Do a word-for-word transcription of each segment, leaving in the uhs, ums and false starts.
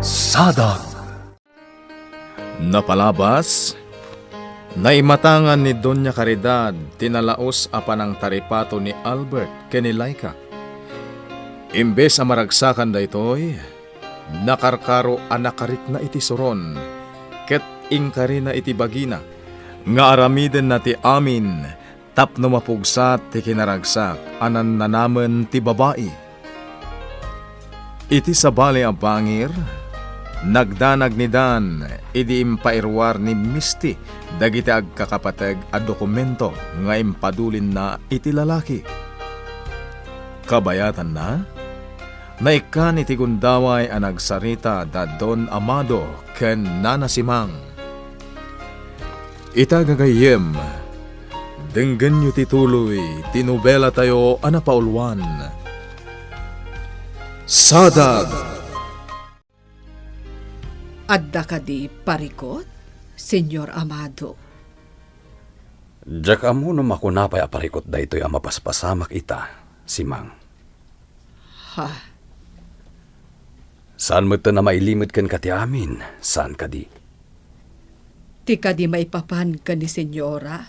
Sadag. Napalabas, naimatangan ni Doña Caridad ti nalaus a panangtaripato ni Albert ken ni Laika. Imbes a maragsakan daytoy, nakarkaro a nakarikna iti suron ket inkarina iti bagina nga aramidenna ti amin tapno mapugsat ti kinaragsak a nannanamen ti babai. Iti sabali a bangir, nagdanag ni Dan idi impairuar ni Misty dagiti agkakapateg a dokumento nga impadulinna iti lalaki. Kabayatanna, naikkan iti gundaway a nagsarita da Don Amado ken Nana Simang. Ita gagayyem, denggenyo ti tuloy ti nobelatayo a napauluan, Sadag. Adda kadi parikut, Señor Amado? Diak ammo no makuna pay a parikut daytoy a mapaspasamak ita, Simang. Ha? Saan metten a mailimed kenka ti amin, saan kadi? Ti kadi maipapan ken ni Señora?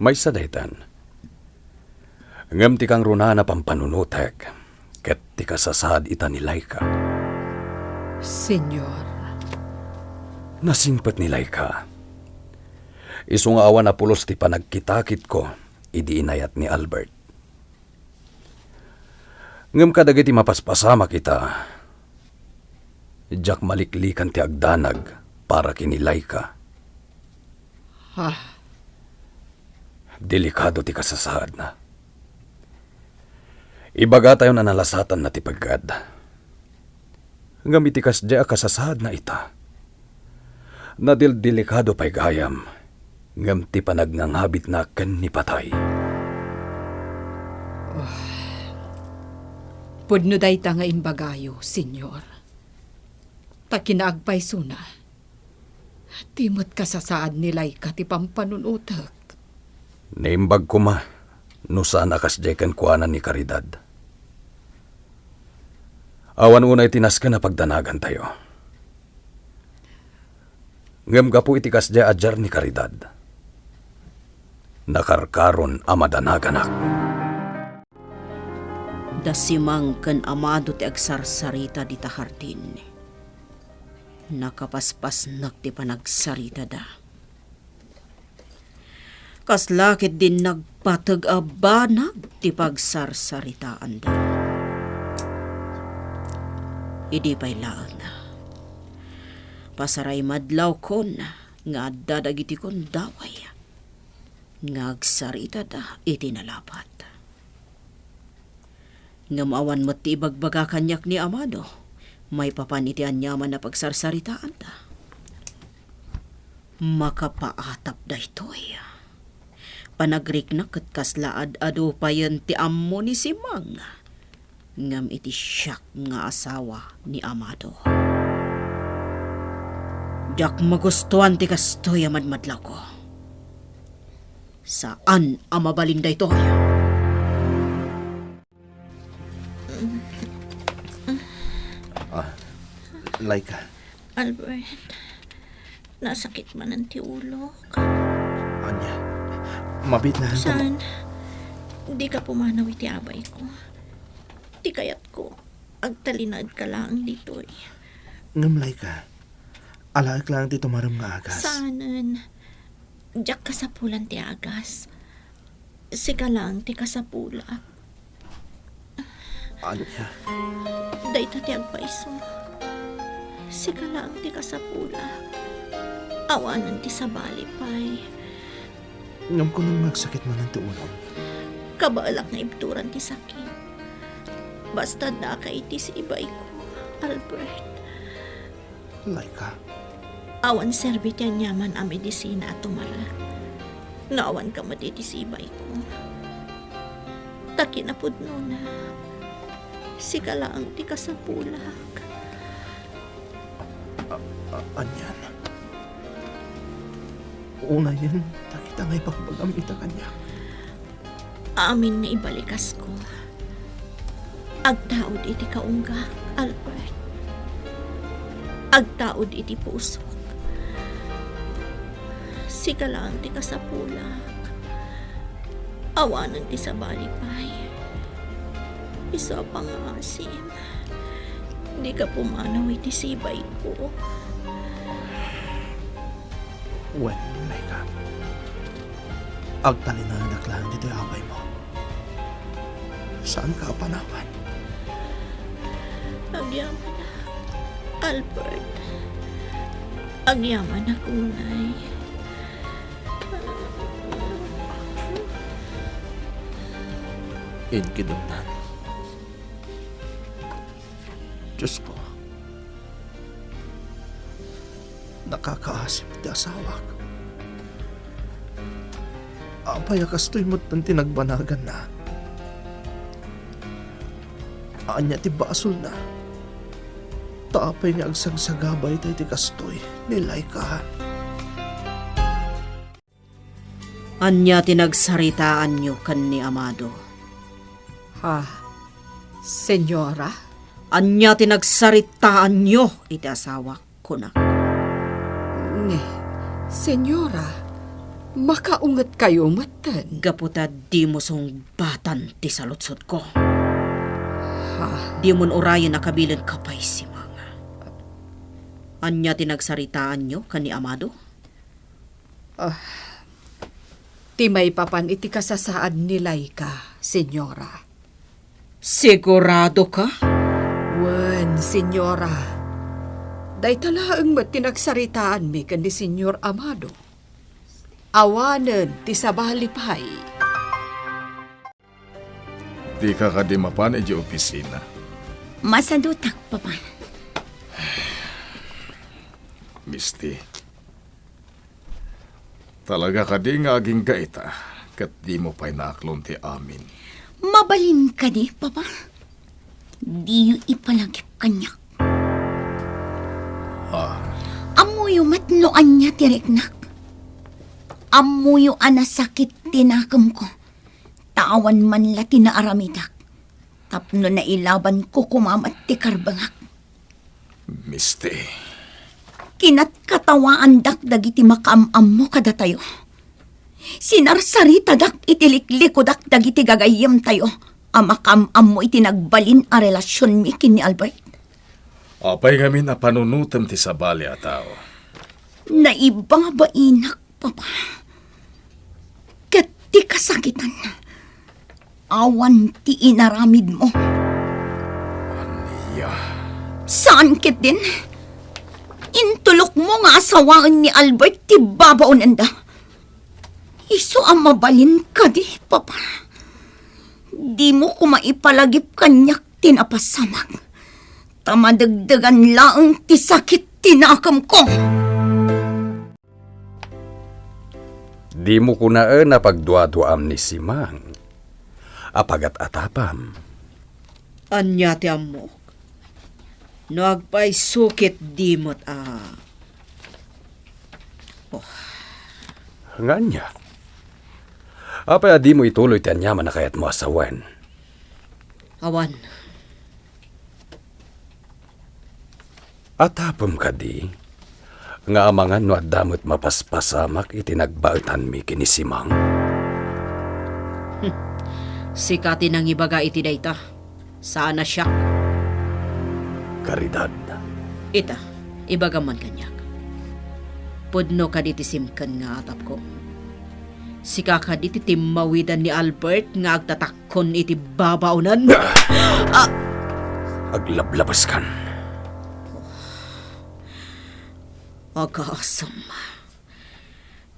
Maysa daytan. Ngem ti kangrunaan a pampanunotek ket ti kasasaad ita ni Laika. Señor. Nasingpet ni Laika. Isu nga awan a pulos ti panagkitakitko idi inayat ni Albert. Ngem kadagiti mapaspasamak ita, diak maliklikan ti agdanag para ken ni Laika. Ah. Delikado ti kasasaadna. Ibagatayon a nalasatanna ti peggad. Ngem iti kasdiay a kasasaadna ita, nadeldelikado pay gayam, ngem ti panagnangabitna ken ni patay. Ah, pudno dayta nga imbagayo, Señor. Ta kinaagpaysona, di met kasasaad ni Laika ti pampanunotek. Naimbag koma no saan a kasdiay kenkuana ni Caridad. Awan unay ti nasken a pagdanagantayo. Ngem gapu iti kasdiay a diar ni Caridad, nakarkaron a madanaganak. Da Simang ken Amado ti agsarsarita dita hardin. Nakapaspasnek ti panagsaritada. Kasla ketdin nagpateg a banag ti pagsarsaritaanda. Idi pay laeng, pasaray madlawkon nga adda dagiti gundaway nga agsaritada iti nalapat. Ngem awan met ti ibagbaga kaniak ni Amado maipapan iti aniaman a pagsarsaritaanda. Makapaatap daytoy. Panagriknak ket kasla ad-adu payen ti ammo ni Simang, ngem iti siak nga asawa ni Amado. Diak magustuan ti kastoy a madmadlawko. Saan a mabalin daytoy. Ah, Laika. Albert, nasakit manen ti ulok. Ania? Mabiit na. Saan? Dika pumanaw iti abayko. Ti kayatko, agtalinaedka laeng ditoy. Ngem, Laika, alaek laeng ti tumarem nga agas. Saanen. Diak kasapulan ti agas. Sika laeng ti kasapulak. Ania? Dayta ti agpayso. Sika laeng ti kasapulak. Awanen ti sabali pay. Ngem kunam nga agsakit manen ti ulom. Kabaelak nga ibturan ti sakit. Basta daka iti sibayko, Albert. Laika. Awan serbi ti aniaman a medisina a tumarek no awanka met iti sibayko. Ta kinapudnona, sika laeng ti kasapulak. A-, a-, anian? Unayen, dagita nga ibagbagam ita kaniak. Amin nga ibalikasko, agtaud iti kaunggak, Albert. agtaud iti pusok. Sika laeng ti kasapulak. Awanen ti sabali pay. Isu a pangngaasim, dika pumanaw iti sibayko. Wen, Laika. Agtalinaedak laeng ditoy abaymo. Saanka a panawan. Agyamanak, Albert. Agyamanak unay. Inkidemnan. Diosko, nakakaasim ti asawak. Apay a kastoy metten ti nagbanaganna? Ania ti basolna? Ta apay nga agsagsagaba itay ti kastoy ni Laika? Ania ti nagsaritaanyo ken ni Amado? Ha? Senyora? Ania ti nagsaritaanyo iti asawak, kunak? Ni, Senyora, makaungetkayo metten. Gapu ta dimo sungbatan ti saludsodko. Ha? Dimon urayen a kabilenka pay, Simang. Ania ti nagsaritaanyo ken ni Amado? Ah, ti maipapan iti kasasaad ni Laika, Senyora. Sigurado ka? Wen, Senyora. Dayta laeng met ti nagsaritaanmi ken ni Senyor Amado. Awanen ti sabali pay. Dika kadi mapan idiay opisina? Masadutak, Papa. Misti, talaga kadi nga agingga ita, ket dimo pay naaklon ti amin? Mabalin kadi, Papa? Diyo ipalagip kaniak. Ah. Ammoyo met no ania ti riknak. Ammoyo a nasakit ti nakemko. Ta awan man la ti naaramidak tapno nailabanko koma met ti karbengak. Misti. Kinatkatawaandak dagiti makaam-ammo kadatayo. Sinarsaritadak iti liklikudak dagiti gagayyemtayo a makaam-ammo iti nagbalin a relasionmi ken ni Albert. Apay ngamin a panunotem ti sabali a tao? Naibabainak, Papa. Ket ti kasakitan, awan ti inaramidmo. Ania? Saan ketdin. Intulokmo nga asawaen ni Albert ti babaonenda. Isu a mabalin kadi, Papa. Dimo koma ipalagip kaniak ti napasamak. Ta madegdegan laeng ti sakit ti nakemko. Dimo kunaen a pagduaduaam ni Simang a pagat-atapam. Ania ti ammok? No agpayso ketdi met a... Oh. Nga ania? Apay a dimo ituloy ti aniaman a kayatmo a sawen? Awan. Atapem kadi nga amangan no adda met mapaspasamak iti nagbaetanmi ken ni Simang? Sika ti nangibaga iti dayta, saan a siak. Caridad. Ita, ibagam man kaniak. Pudno kadi ti simken nga atapko? Sika kadi ti timmawidan ni Albert nga agtatakkon iti babaonan? Ah! Aglablabaskan. Agasem.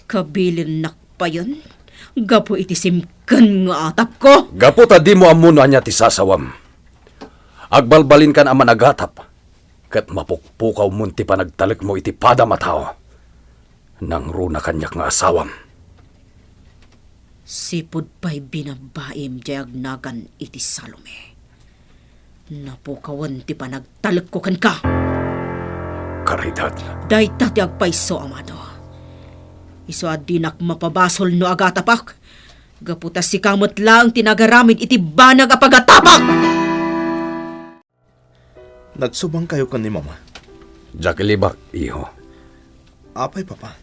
Kabilinnak payen gapu iti simken nga atapko. Gapu ta dimo ammo no ania ti sasawam. Agbalbalinkan a managatap, ket mapukpukawmon ti panagtalekmo iti padam a tao. Nangruna kaniak nga asawam. Sipud pay binabaim diay agnagan iti Salome. Napukawen ti panagtalekko kenka. Caridad. Dayta ti agpayso, Amado. Isu a dinak mapabasol no agatapak, gapu ta sika met laeng ti nagaramid iti banag a pagatapak. Nagsubangkayo ken ni Mama. Diak ilibak, iho. Apay, Papa?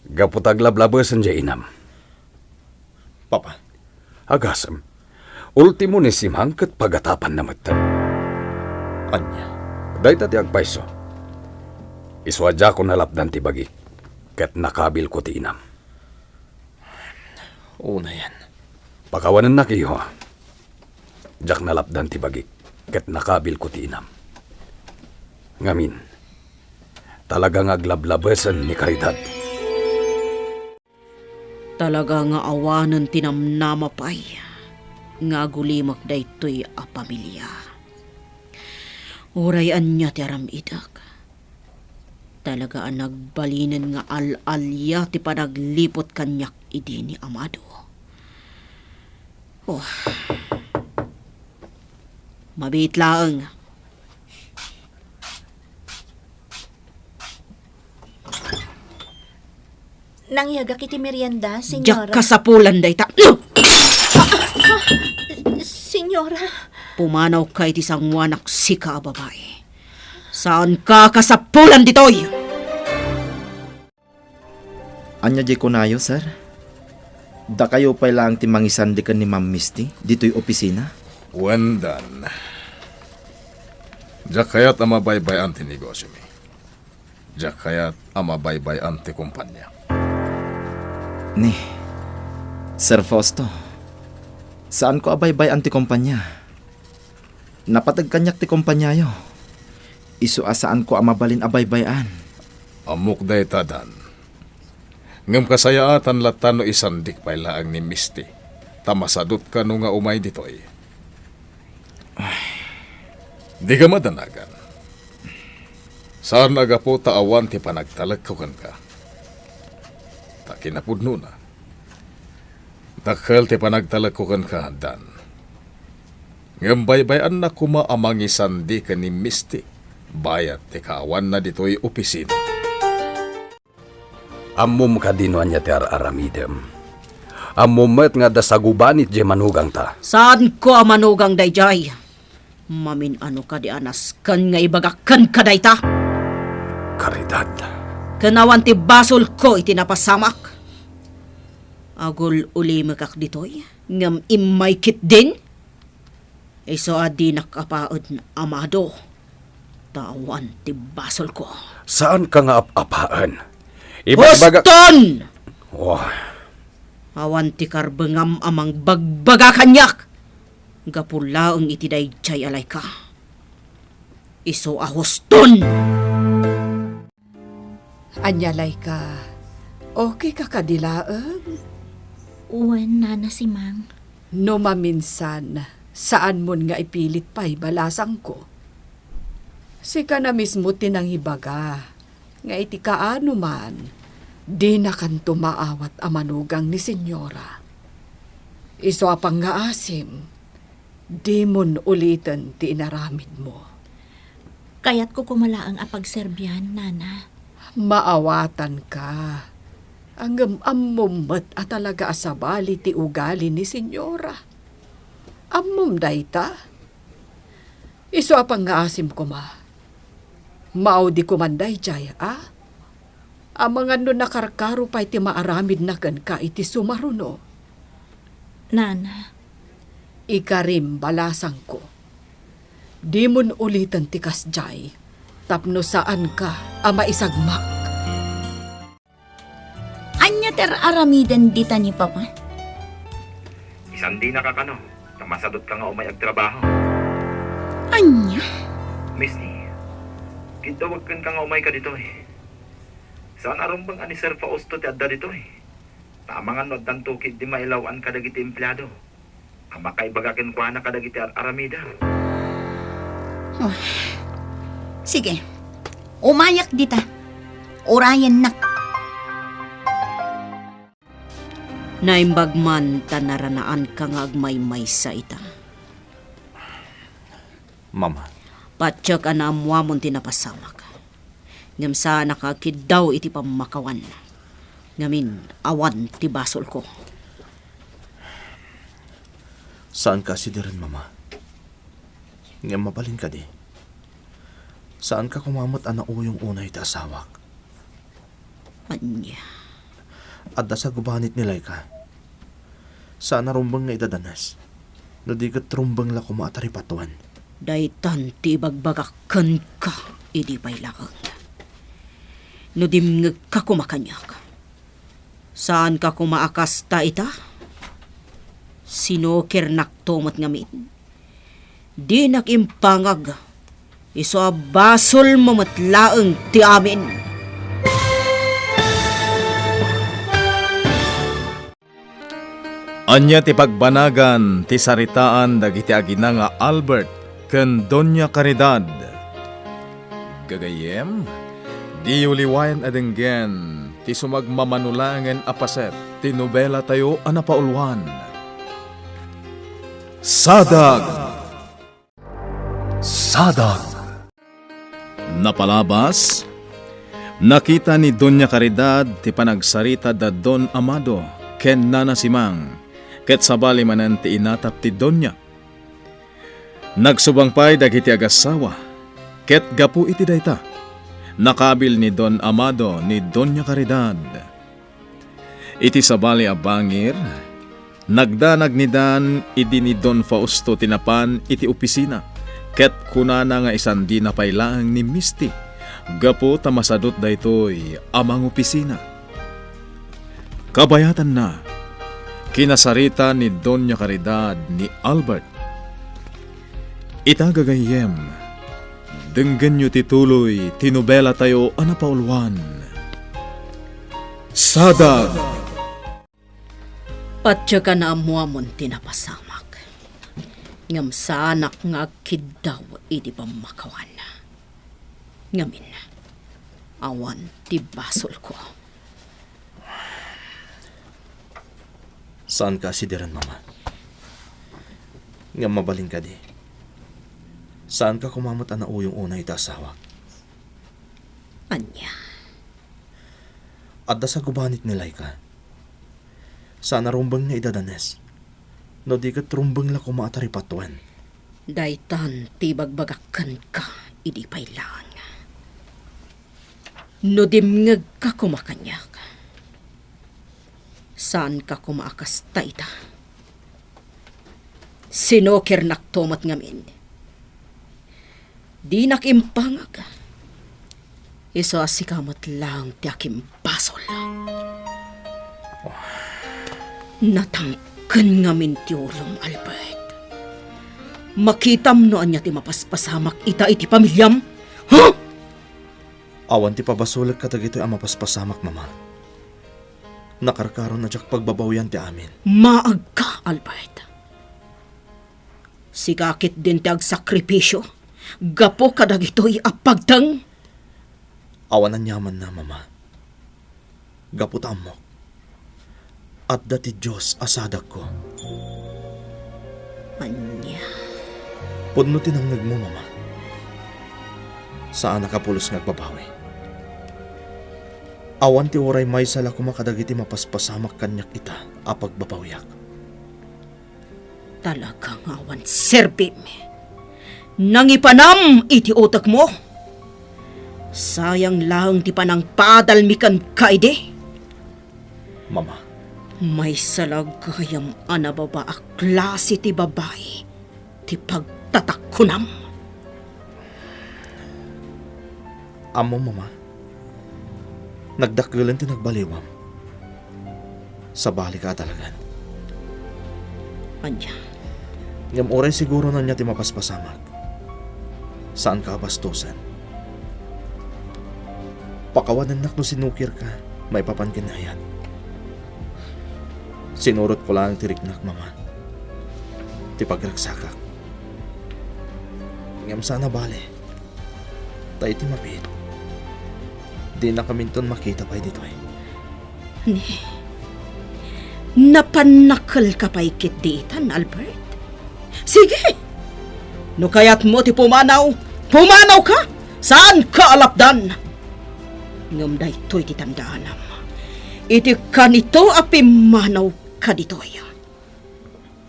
Gapu ta aglablabesen diay inam. Papa. Agasem. Ultimo ni Simang ket pagatapanna metten. Ania? Dayta ti agpayso. Isu a diakon nalapdan ti bagik, ket nakabilko ti inam. Unayen. Pakawanennak, iho. Diak nalapdan ti bagik, ket nakabilko ti inam. Ngamin, talaga nga aglablabesen ni Caridad. Talaga nga awanen ti namnama pay nga agulimek daytoy a pamilia. Uray ania ti aram-idek, talaga a nagbalinen nga al-alia ti panagliput kaniak idi ni Amado. Oh. Mabiit laeng. Nangyagak iti merienda, Diak senyora. Kasapulan dayta. Senyora. Pumanawka iti sangoanak, sika a babai. Saanka a kasapulan ditoy. Ania diay kunayo, sir? Dakayo pay laeng ti mangisandi ken ni Ma'am Misty ditoy opisina? Wen, Dan. Diak kayat a mabaybay-an ti negosyomi. Diak kayat a mabaybay-an ti kompania. Ni, Sir Fausto, saanko a baybay-an ti kompania. Napateg kaniak ti kompaniayo. Isu a saanko a mabalin a baybay-an. Ammok dayta, Dan. Ngem kasayaatan latta no isandik pay laeng ni Misty, ta masadutka no nga umay ditoy. Ay. Dika madanagan. Saan a gapu ta awan ti panagtalekko kenka. Ta kinapudnona, dakkel ti panagtalekko kenka, Dan. Ngem baybay-annak koma a mangisandi ken ni Misty bayat ti kaawanna ditoy opisina. Ammom kadi no ania ti ar-aramidem? Ammom met nga adda sagubanit diay manugangta. Saanko a manugang daydiay. Mamin-ano kadi a nasken nga ibagak kenka dayta? Caridad. Ken awan ti basolko iti napasamak. Agul-ulimekak ditoy, ngem immay ketdin. Isu a dinak apaen, Amado, ta awan ti basolko. Saanka nga ap-apaen. Ibagbagak. Huston! Oh. Awan ti karbengam a mangbagbaga kaniak. Gapu laeng iti daydiay a layka. Isu a huston! Ania, layka, okay ka kadi laeng? Wen, Nana Simang. No maminsan, saanmon nga ipilit pay balasangko. Sika na mismo ti nangibaga nga iti kaano man, dinakanto maawat a manugang ni Senyora. Isu a pangngaasim, dimon uliten ti inaramidmo. Kayatko koma laeng a pagserbian, Nana. Maawatanka. Ngem ammom met a talaga a sabali ti ugali ni Senyora. Ammom dayta? Isu a pangngaasim koma. Maudi koman daydiay, a? Amangan no nakarkaro pay ti maaramidna kenka iti sumaruno. Nana. Ikarim, balasangko. Dimon uliten ti kasdiay, tapno saanka a maisagmak. Ania ti ar-aramiden dita ni Papa? Isandinaka kano, ta masadutka nga umay agtrabaho. Ania? Misty, kiddawek kenka nga umayka ditoy. Saan a rumbeng a ni Sir Fausto ti adda ditoy. Ta amangan no addanto ketdi mailaw-an kadagiti empleado a makaibaga kenkuana kadagiti ar-aramida. Oh. Sige. Umayak dita. Urayennak. Naimbag man ta naranaanka nga agmaymaysa ita. Mama. Patiek a naammuamon ti napasamak. Ngem saanaka a kiddaw iti pammakawan. Ngamin, awan ti basolko. Saanka a sideren, Mama. Ngem mabalin kadi. Saanka koma met a nauyong unay ti asawak. Ania? Adda sagubanit ni Laika. Saan a rumbeng nga idadanes. No di ket rumbeng la koma a taripatuen. Daytan ti ibagbagak kenka idi pay laeng. No dimngegka koma kaniak, saanka koma a kasta ita? Sinukirnakto met ngamin. Dinak impangag, isu a basolmo met laeng ti amin. Ania ti pagbanagan ti saritaan dagiti agina nga Albert ken Doña Caridad? Gagayyem, diyo liwayan a denggen ti sumagmamano laengen a paset ti nobelatayo a napauluan. Sadag! Sadag! Napalabas, nakita ni Doña Caridad ti panagsarita da Don Amado ken Nana Simang, ket sabali manen ti inatap ti Doña. Nagsubang pay dagiti agassawa, ket gapu iti dayta, nakabil ni Don Amado ni Doña Caridad. Iti sabali a bangir, nagdanag ni Dan idi ni Don Fausto ti napan iti opisina, ket kunana nga isandina pay laeng ni Misty, gapu ta masadut daytoy a mangopisina. Kabayatanna, kinasarita ni Doña Caridad ni Albert. Ita gagayyem, denggenyo ti tuloy ti nobelatayo a napauluan. Sadag! Patiekan a ammoamon ti napasamak, ngem saanak nga agkiddaw iti pammakawan. Ngamin, awan ti basolko. Saanka a sideren, Mama. Ngem mabalin kadi, saanka koma met a nauyong unay iti asawak. Ania? Adda sagubanit ni Laika. Saan a rumbeng nga idadanes. No di ket rumbeng la koma a taripatuen. Daytan ti ibagbagak kenka idi pay laeng. No dimngegka koma kaniak, saanka koma a kasta ita. Sinukirnakto met ngamin. Dinak impangag. Isu a sika met laeng ti akimbasol. Natangken ngamin ti ulom, Albert. Makitam no ania ti mapaspasamak ita iti pamiliam? Ha? Awan ti pabasolek kadagitoy a mapaspasamak, Mama. Nakarkaron a diak pagbabawian ti amin. Maagka, Albert. Sika ketdin ti agsakripisio gapu kadagitoy a pagteng. Awan aniamanna, Mama. Gapu ta ammok, adda ti Dios a sadagko. Ania? Pudno ti nangngegmo, Mama. Saanak a pulos nga agbabawi. Awan ti uray maysa la koma kadagiti mapaspasamak kaniak ita a pagbabawiak. Talaga nga awan serbim. Nangipanam iti utekmo. Sayang laeng ti panangpaadalmi kenka idi. Mama. Maysa la gayam a nababa a klase ti babai ti pagtatakkunam. Ammom, Mama, nagdakkelen ti nagbaliwam. Sabali ka a talagan. Ania? Ngem uray siguro no ania ti mapaspasamak, saanka a bastosen. Pakawanennak no sinukirka maipapan ken ni Ayat. Sinurotko laeng ti riknak, Mama, ti pagragsakak. Ngem saan a bale. Ta iti mabiit, dinakaminton makita pay ditoy. Ni, napannakelka pay ketdi itan, Albert? Sige! No kayatmo ti pumanaw, pumanawka! Saanka a lapdan! Ngem daytoy ti tandaanam. Iti kanito a pimmanawka ditoy,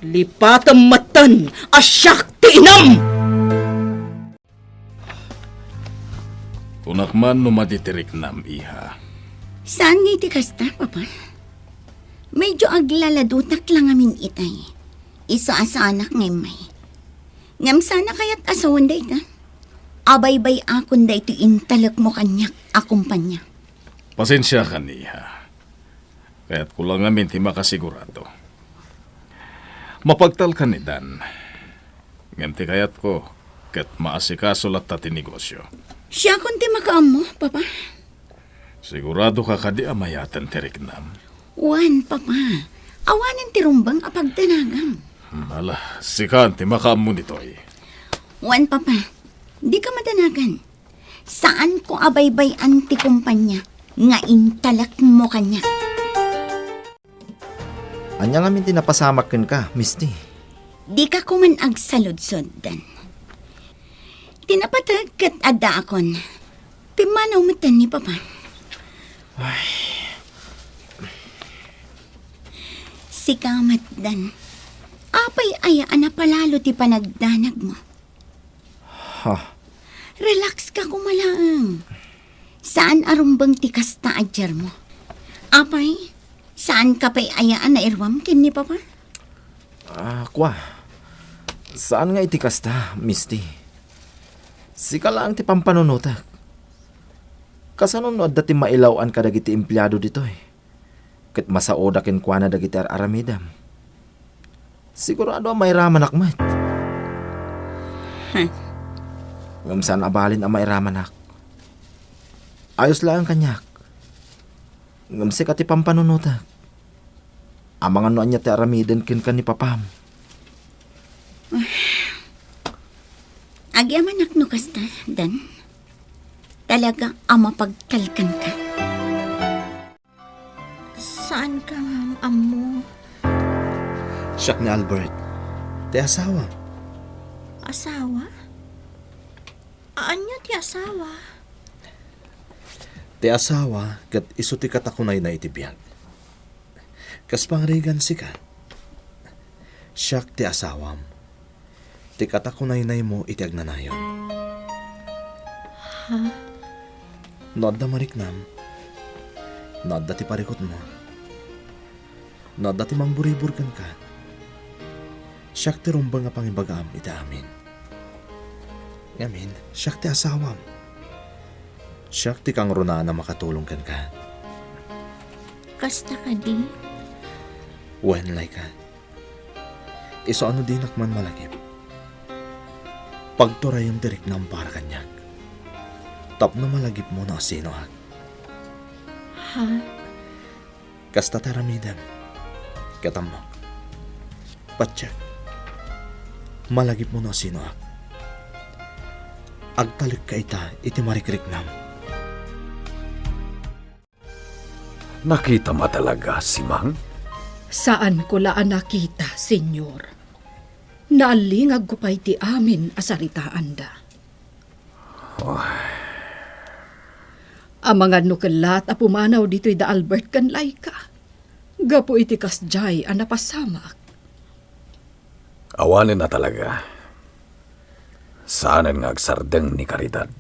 lipatem metten a siak ti inam! Kunak man no madi ti riknam, iha. Saan nga iti kasta, Papa? Medyo aglaladutak la ngamin itay. Isu a saanak nga immay. Ngem saan a kayat a sawen dayta? Abaybay-akon daytoy intalekmo kaniak a kompania. Pasensiakan, iha. Kayatko la ngamin ti makasigurado. Mapagtalkan ni Dan. Ngem ti kayatko, ket maasikaso latta ti negosio. Siakon ti makaammo, Papa. Siguradoka kadi a mayaten ti riknam? Wen, Papa. Awanen ti rumbeng a pagdanagam. Ala, sikan ti makaammo ditoy. Wen, Papa. Dika madanagan. Saanko a baybay-an ti kompania nga intalekmo kaniak. Ania ngamin ti napasamak kenka, Misti? Dika koman agsaludsod, Dan. Ti napateg ket addaakon. Pimmanaw metten ni Papa. Ay. Sika met, Dan. Apay aya a napalalo ti panagdanagmo? Ha? Relax ka koma laeng. Saan a rumbeng ti kasta a diermo. Apay, saan ka pay aya a nairuam ken ni Papa? Ah, kua. Saan nga iti kasta, Misti. Sika laeng ti pampanunotek. Kasano no adda ti mailaw-an kadagiti empleado ditoy? Ket masaoda kenkuana dagiti ar-aramidem. Sigurado a mairamanak met. Hmm. Ngem saan a balin a mairamanak. Ayos laeng kaniak. Ngem sika ti pampanunotek. Amangan no ania ti aramiden kenka ni papam. Agyamanak no kasta, Dan. Talaga a mapagtalkan ka. Saan ka nga ammo? Siak ni Albert, ti asawa. Asawa? Ania ti asawa? Ti asawa ket isu ti katakunayna iti biag. Kas pangarigan sika, siak ti asawam. Ti katakunaynaymo iti agnanayon. Ha? No adda mariknam, no adda ti parikutmo, no adda ti mangburibur kenka, siak ti rumbeng a pangibagaam iti amin. Ngamin, siak ti asawam. Siak ti kangrunaan a makatulong kenka. Kasta kadi? Wen, Laika. Isu a no dinak man malagip, pagturayem ti riknam para kaniak, tapno malagipmo no asinoak. Ha? Kasta ti aramidem. Ket ammok, patiek, malagipmo no asinoak. Agtalekka ita iti marikriknam. Nakitam a talaga, Simang? Saanko la a nakita, Senyor. Naallingagko pay ti amin a saritaanda. Ay. Amangan no kellat a pumanaw ditoy da Albert ken Laika, gapu iti kasdiay a napasamak. Awanen a talaga. Saanen nga agsardeng ni Caridad.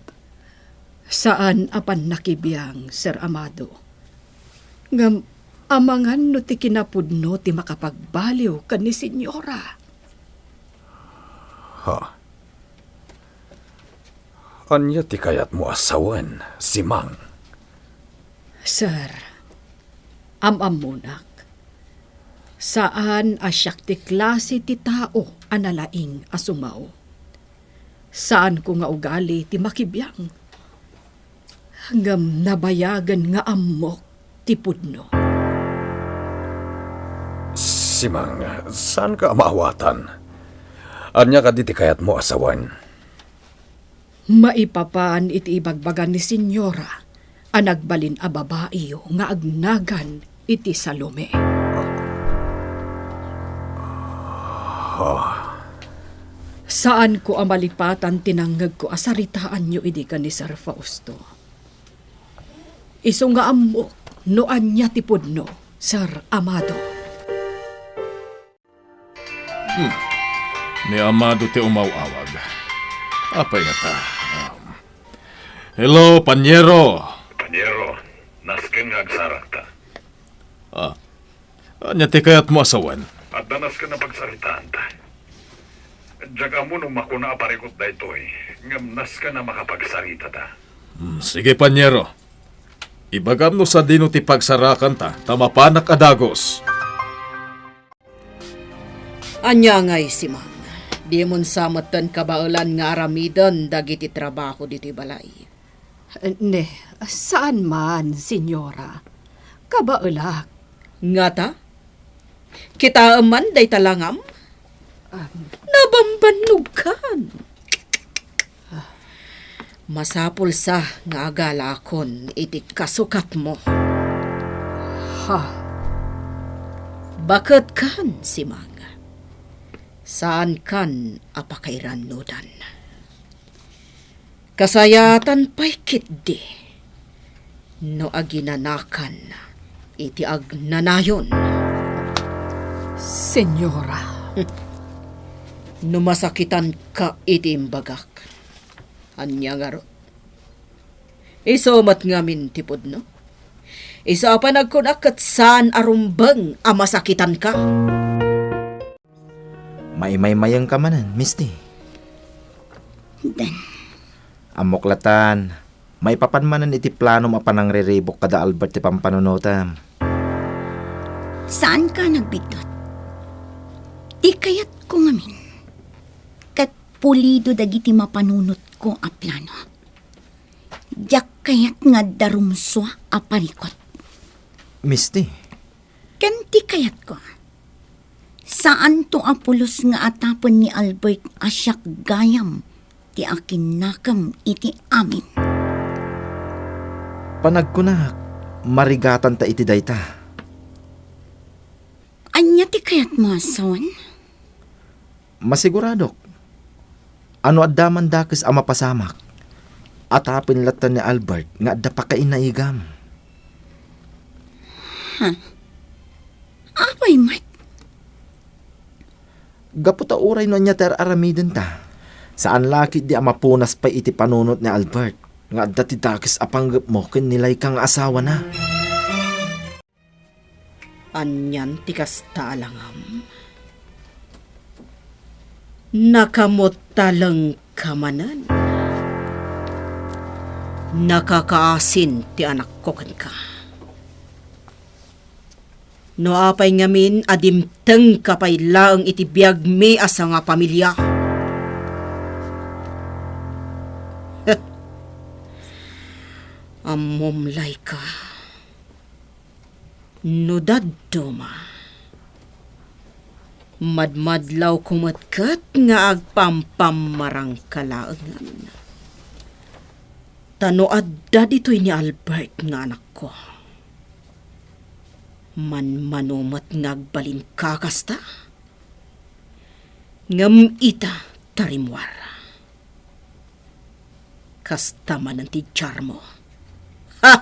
Saan a pannakibiang, Sir Amado. Ngem amangan no ti kinapudno ti makapagbaliw ken ni Senyora. Ha? Ania ti kayatmo a sawen, Simang? Sir, am-ammonak. Saan a siak ti klase ti tao a nalaing a sumao. Saanko nga ugali ti makibiang. Ngem nabayagen nga ammok ti pudno. Simang, saanka a maawatan? Ania kadi ti kayatmo a sawen? Maipapan iti ibagbaga ni Senyora a nagbalin a babaiyo nga agnagan iti Salome. Ah. Saanko a malipatan ti nangngegko a saritaanyo idi ken ni Sir Fausto. Isu nga ammok no ania ti pudno, Sir Amado. Hmm. Ni Amado ti umaw-awag. Apay ngata? Um, Hello, Panyero. Panyero, nasken nga agsarakta. Ah, ania ti kayatmo a sawen? Adda nasken a pagsaritaanta. Diak ammo no makuna a parikut daytoy, ngem nasken a makapagsarita ta. Hmm, sige, Panyero. Ibagam no sadino ti pagsarakanta, ta mapanak a dagus. Ania ngay, Simang? Dimon sa metten kabaelan nga aramiden dagiti trabaho ditoy balay? Ne, saan man, Senyora. Kabaelak. Ngata? Kitaem man dayta langam? Am. Nabambannogkan. Masapul sa nga agalaakon iti kasukatmo. Ha? Baketkan, Simang. Saankan a pakairannudan. Kasayatan pay ketdi no aginanakan iti agnanayon. Senyora. No masakitanka iti imbagak, ania ngarud? Isu met ngamin ti pudno? Isu a panagkunak ket saan a rumbeng a masakitanka? Maimaymayengka manen, Misty. Den. Ammok latan, maipapan manen iti planom a panangriribuk kada Albert ti pampanunotem. Saanka a nagbiddut? Ti kayatko ngamin, ket pulido dagiti mapanunotko a plano. Diak kayat nga adda rumsua a parikut. Misty. Ken ti kayatko, saanto a pulos nga atapen ni Albert a siak gayam ti akinnakem iti amin. Panagkunak, marigatanta iti dayta. Ania ti kayatmo a sawen? Masiguradok a no adda man dakes a mapasamak, atapen latta ni Albert nga adda pakainaigam. Ha? Apay met? Gapu ta uray no ania ti ar-aramidenta, saan la ketdi a mapunas pay iti panunot ni Albert nga adda ti dakes a panggepmo ken ni Laika nga asawana. Anian ti kasta a langam? Nakamuttalengka manen. Nakakaasin ti anakko kenka. No apay ngamin a dimtengka pay laeng iti biagmi a sangapamilia? Ammom, Laika. No dadduma, madmadlawko met ket nga agpampammarangka laengen. Ta no adda ditoy ni Albert nga anakko, manmano met nga agbalinka kasta. Ngem ita, ta rimmuar. Kasta manen ti diarmo. Ha!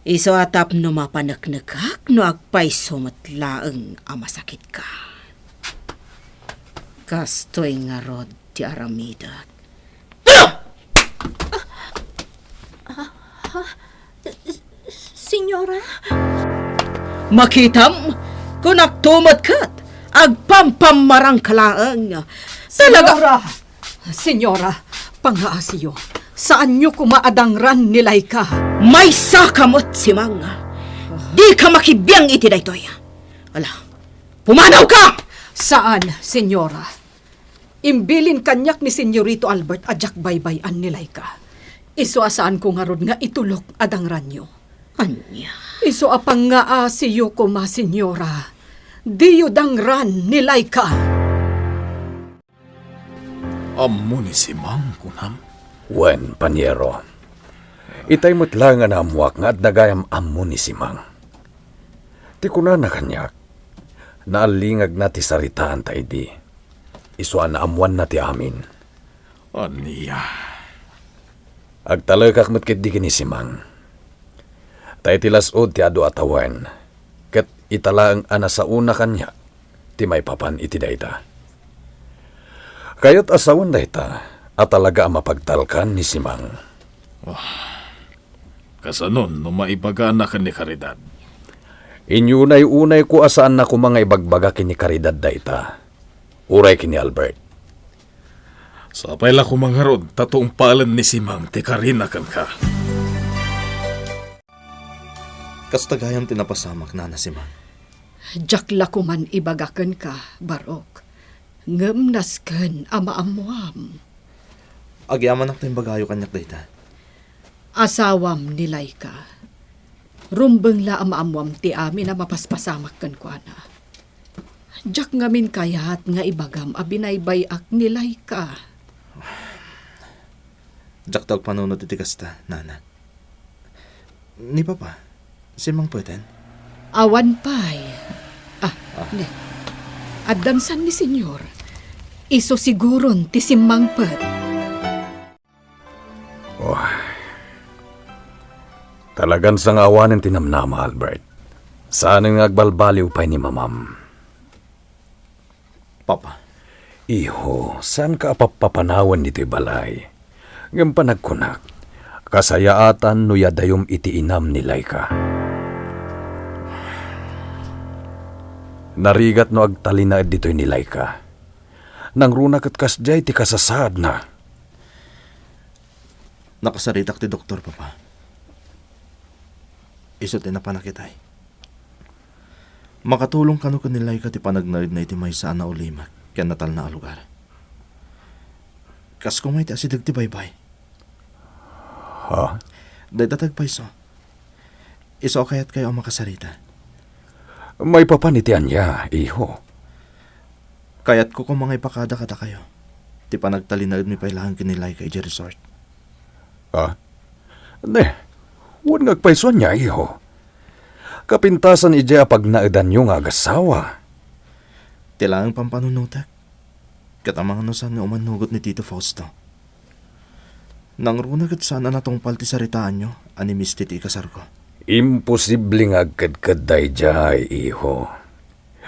Isu a tapno mapaneknekak no agpayso met laeng a masakitka. Kastoy ngarud ti aramidek. Senyora? Makitam, kunakto met ket agpampammarangka laeng. Talaga. Senyora! Senyora, pangaasiyo. Saanyo koma a dangran ni Laika. Maysaka met, Simang. Dika makibiang iti daytoy. Ala, pumanawka! Saan, Senyora. Imbilin kaniak ni Senyorito Albert a diak baybay-an ni Laika. Isu a saanko ngarud nga itulok a dangranyo. Ania? Isu a pangaasiyo koma, Senyora. Diyo dangran ni Laika. Ammo ni Simang, kunam? Wen, Panyero. Itay met laeng a naammoak nga adda gayam ammo ni Simang. Ti kunana kaniak, naallingagna ti saritaanta idi. Isu a naammoanna ti amin. Ania? Agtalekak met ketdi ken ni Simang. Ta iti las-ud ti adu a tawen, ket ita laeng a nasaona kaniak ti maipapan iti dayta. Kayat a sawen dayta, a talaga a mapagtalkan ni Simang. Ah, kasanon no maibagana ken ni Caridad? Inyunay-unayko a saanna koma nga ibagbaga ken ni Caridad dayta. Uray ken ni Albert. Sapay la koma ngarud ta tungpalen ni Simang ti karina kenka. Kasta gayam ti napasamak, Nana Simang. Diak la koman ibaga kenka, Barok. Ngem nasken a maammuam. Agyamanak ta imbagayo kaniak dayta. Asawam ni Laika. Rumbeng la a maammuam ti amin a mapaspasamak kenkuana. Diak ngamin kayat nga ibagam a binaybay-ak ni Laika. Diakto agpanunot iti kasta, Nana. Ni Papa, simmangpeten? Awan pay. Ah, Ah. Ne. Addan san ni Senyor. Isu siguron ti simmangpet. Oh. Talagan sangaawanen ti namnama, Albert. Saanen nga agbalbaliw pay ni Mamam. Papa. Iho, saanka a pappapanawen ditoy balay. Ngem panagkunak, kasayaatan no yadayom iti inam ni Laika. Narigat no agtalinaed ditoy ni Laika. Nangruna ket kasdiay ti kasasaadna. Nakasaritak ti doktor, Papa. Isu ti napanak itay. Makatulong kano ken ni Laika ti panagnaedna iti maysa a naulimek ken natalna a lugar. Kas koma iti asideg ti baybay. Ha? Dayta ti agpayso. Isu a kayatkayo a makasarita. Maipapan iti ania, iho? Kayatko koma nga ipakada kadakayo ti panagtalinaedmi pay laeng ken ni Laika idiay resort. Ah? Ne, wen nga agpayso ania, iho? Kapintasan idiay a pagnaedanyo nga agasawa. Ti laeng pampanunotek, ket amangan no saan nga umannugot ni Tito Fausto. Nangruna ket saan a natungpal ti saritaanyo a ni Misty ti ikasarko. Imposible nga agkedkedda idiay, iho.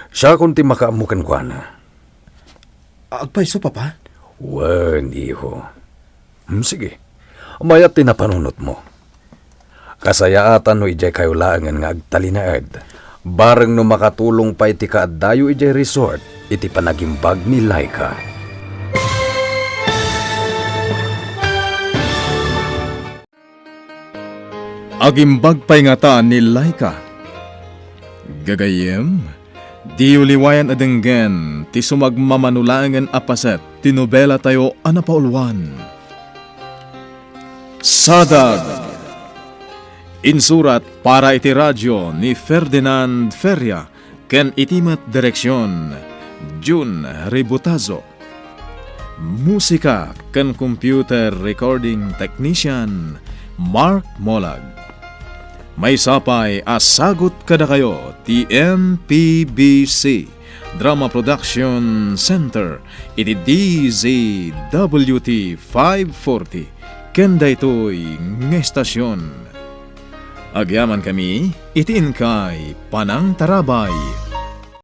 Siakon ti makaammo kenkuana. Agpayso, Papa? Wen, iho. Hmm, sige. Mayat ti napanunotmo. Kasayaatan no idiay kayo laengen nga agtalinaed. Bareng no makatulong pay ti kaaddayo idiay resort iti panagimbag ni Laika. Agimbag pay ngata ni Laika? Gagayyem, diyo liwayan a denggen ti sumagmamano laengen a paset ti nobelatayo a napauluan. Sadag! Insurat para iti radio ni Ferdinand Feria ken iti met direksion, Jun Ributazo. Musika ken computer recording technician, Mark Molag. Maysa pay a sagut kadakayo ti M P B C Drama Production Center iti D Z W T five forty ken daytoy nga estasion. Agyamankami iti inkay panangtarabay.